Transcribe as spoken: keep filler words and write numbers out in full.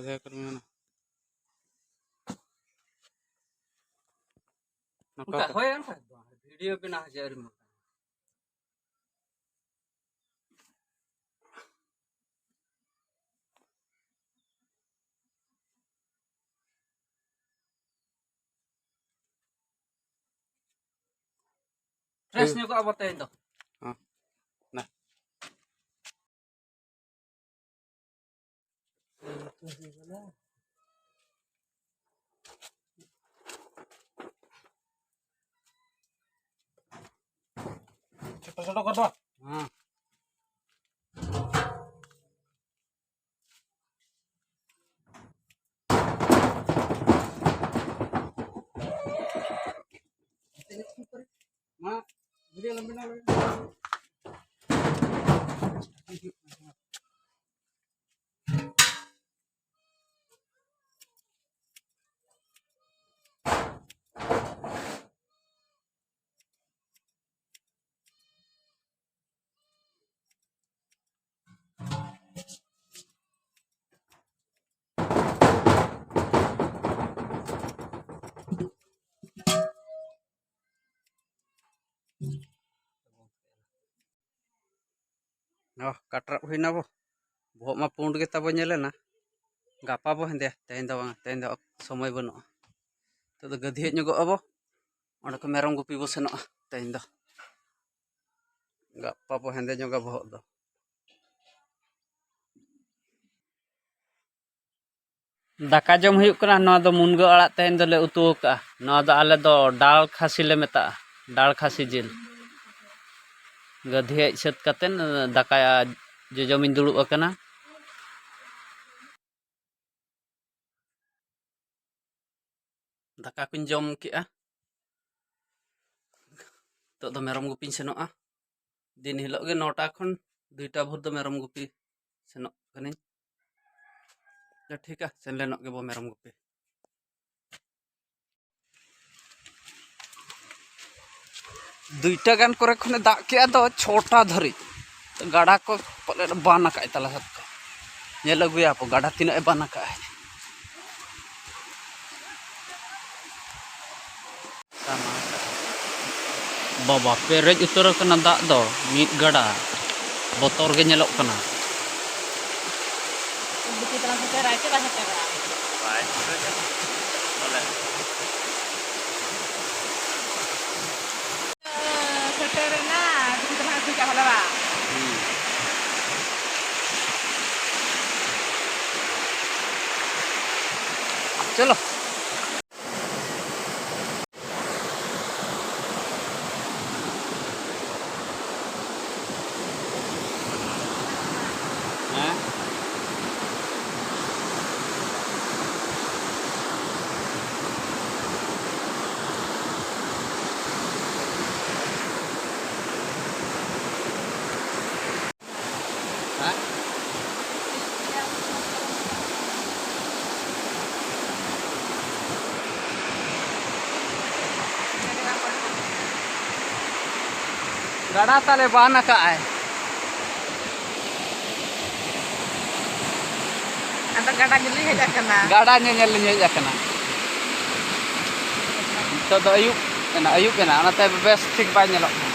ᱛᱟᱦᱮᱸ ᱠᱟᱱᱟ ᱢᱮᱱᱟ᱾ ᱱᱚᱝᱠᱟ ᱚᱱᱠᱟ ᱠᱟ- ᱦᱳᱭ, ᱚᱱᱠᱟ ᱫᱚ ᱵᱷᱤᱰᱤᱭᱳ ᱵᱮᱱᱟᱣ ᱡᱟᱹᱨᱩᱲ ᱢᱟ᱾ ᱯᱷᱨᱮᱥ ᱦᱩᱭᱩᱜ- ᱧᱚᱜᱚᱜ ᱟᱵᱚ ᱛᱮᱦᱮᱧ ᱫᱚ᱾ ᱦᱚᱸ᱾ ᱱᱟ᱾ ᱪᱷᱳᱴᱳ ᱪᱷᱳᱴᱳ ᱠᱚᱨ ᱫᱚ᱾ ᱦᱮᱸ᱾ ᱢᱟ, ᱵᱷᱤᱰᱤᱭᱳ ᱞᱟᱝ ᱵᱮᱱᱟᱣ ᱞᱮᱜᱮ᱾ ᱚ, ᱠᱟᱴᱨᱟᱜ ᱦᱩᱭᱱᱟ ᱵᱚ᱾ ᱵᱚᱦᱚᱜ ᱢᱟ ᱯᱩᱸᱰ ᱜᱮ ᱛᱟᱵᱚ ᱧᱮᱞᱮᱱᱟ᱾ ᱜᱟᱯᱟ ᱵᱚ ᱦᱮᱸᱫᱮᱭᱟ, ᱛᱮᱦᱮᱧ ᱫᱚ ᱵᱟᱝ, ᱛᱮᱦᱮᱧ ᱫᱚ ᱥᱚᱢᱚᱭ ᱵᱟᱹᱱᱩᱜᱼᱟ᱾ ᱱᱤᱛᱚᱜ ᱫᱚ ᱜᱟᱹᱫᱷᱤᱭᱟᱹᱜ ᱧᱚᱜᱚᱜ ᱟᱵᱚ, ᱚᱸᱰᱮ ᱠᱷᱚᱱ ᱢᱮᱨᱚᱢ ᱜᱩᱯᱤ ᱵᱚ ᱥᱮᱱᱚᱜᱼᱟ ᱛᱮᱦᱮᱧ ᱫᱚ᱾ ᱜᱟᱯᱟ ᱵᱚ ᱦᱮᱸᱫᱮ ᱧᱚᱜᱟ ᱵᱚᱦᱚᱜ ᱫᱚ᱾ ᱫᱟᱠᱟ ᱡᱚᱢ ᱦᱩᱭᱩᱜ ᱠᱟᱱᱟ᱾ ᱱᱚᱣᱟ ᱫᱚ ᱢᱩᱱᱜᱟᱹ ᱟᱲᱟᱜ ᱛᱮᱦᱮᱧ ᱫᱚᱞᱮ ᱩᱛᱩ ᱟᱠᱟᱜᱼᱟ᱾ ᱱᱚᱣᱟ ᱫᱚ ᱟᱞᱮ ᱫᱚ ᱰᱟᱲ ᱠᱷᱟᱹᱥᱤ ᱞᱮ ᱢᱮᱛᱟᱜᱼᱟ, ᱰᱟᱲ ᱠᱷᱟᱹᱥᱤ ᱡᱤᱞ᱾ ᱜᱟᱹᱫᱷᱤ ᱦᱮᱡ ᱥᱟᱹᱛ ᱠᱟᱛᱮᱫ ᱫᱟᱠᱟ ᱡᱚᱡᱚᱢᱤᱧ ᱫᱩᱲᱩᱵ ᱟᱠᱟᱱᱟ᱾ ᱫᱟᱠᱟ ᱠᱚᱧ ᱡᱚᱢ ᱠᱮᱜᱼᱟ᱾ ᱱᱤᱛᱚᱜ ᱫᱚ ᱢᱮᱨᱚᱢ ᱜᱩᱯᱤᱧ ᱥᱮᱱᱚᱜᱼᱟ᱾ ᱫᱤᱱ ᱦᱤᱞᱳᱜ ᱜᱮ ᱱᱚᱴᱟ ᱠᱷᱚᱱ ᱫᱩᱭᱴᱟ ᱵᱷᱳᱨ ᱫᱚ ᱢᱮᱨᱚᱢ ᱜᱩᱯᱤ ᱥᱮᱱᱚᱜ ᱠᱟᱹᱱᱟᱹᱧ᱾ ᱟᱪᱪᱷᱟ, ᱴᱷᱤᱠᱟ, ᱥᱮᱱ ᱞᱮᱱᱚᱜ ᱜᱮᱵᱚ ᱢᱮᱨᱚᱢ ᱜᱩᱯᱤ᱾ ᱫᱩᱭᱴᱟ ᱜᱟᱱ ᱠᱚᱨᱮ ᱠᱷᱚᱱᱮ ᱫᱟᱜ ᱠᱮᱜᱼᱟ ᱫᱚ ᱪᱷᱚᱴᱟ ᱫᱷᱟᱹᱨᱤᱡ᱾ ᱜᱟᱰᱟ ᱠᱚ ᱯᱟᱞᱮᱫ ᱵᱟᱱ ᱟᱠᱟᱫ ᱛᱟᱞᱮ ᱥᱟᱛ ᱠᱚ᱾ ᱧᱮᱞ ᱟᱹᱜᱩᱭᱟ ᱵᱚ ᱜᱟᱰᱟ ᱛᱤᱱᱟᱹᱜ ᱮ ᱵᱟᱱ ᱟᱠᱟᱫᱼᱟ᱾ ᱵᱟᱵᱟ, ᱯᱮᱨᱮᱡ ᱩᱛᱟᱹᱨ ᱟᱠᱟᱱᱟ ᱫᱟᱜ ᱫᱚ, ᱢᱤᱫ ᱜᱟᱰᱟ᱾ ᱵᱚᱛᱚᱨ ᱜᱮ ᱧᱮᱞᱚᱜ ᱠᱟᱱᱟ᱾ ᱵᱤᱴᱤ ᱛᱟᱞᱟᱝ ᱥᱮᱴᱮᱨᱟ ᱪᱮ ᱵᱟᱭ ᱥᱮᱴᱮᱨᱟ? ᱵᱟᱭ ᱥᱮᱴᱮᱨᱟ᱾ ᱵᱚᱞᱮ᱾ ᱥᱮᱴᱮᱨᱮᱱᱟ, ᱵᱤᱴᱤ ᱛᱟᱞᱟᱝ ᱟᱹᱜᱩ ᱠᱟᱜ ᱦᱚᱞᱟ ᱵᱟ? ᱦᱩᱸ᱾ ᱪᱚᱞᱚ᱾ ᱦᱮᱸ? ᱦᱮᱸ? ᱜᱟᱰᱟ ᱛᱟᱞᱮ ᱵᱟᱱ ᱟᱠᱟᱜᱼᱟᱭ᱾ ᱟᱫᱚ ᱜᱟᱰᱟ ᱧᱮᱞ ᱞᱤᱧ ᱦᱮᱡ ᱟᱠᱟᱱᱟ᱾ ᱜᱟᱰᱟ ᱧᱮᱧᱮᱞ ᱞᱤᱧ ᱦᱮᱡ ᱟᱠᱟᱱᱟ᱾ ᱱᱤᱛᱚᱜ ᱫᱚ ᱟᱹᱭᱩᱵ ᱮᱱᱟ, ᱟᱹᱭᱩᱵ ᱮᱱᱟ, ᱚᱱᱟᱛᱮ ᱵᱮᱥ ᱴᱷᱤᱠ ᱵᱟᱭ ᱧᱮᱞᱚᱜ ᱠᱟᱱᱟ᱾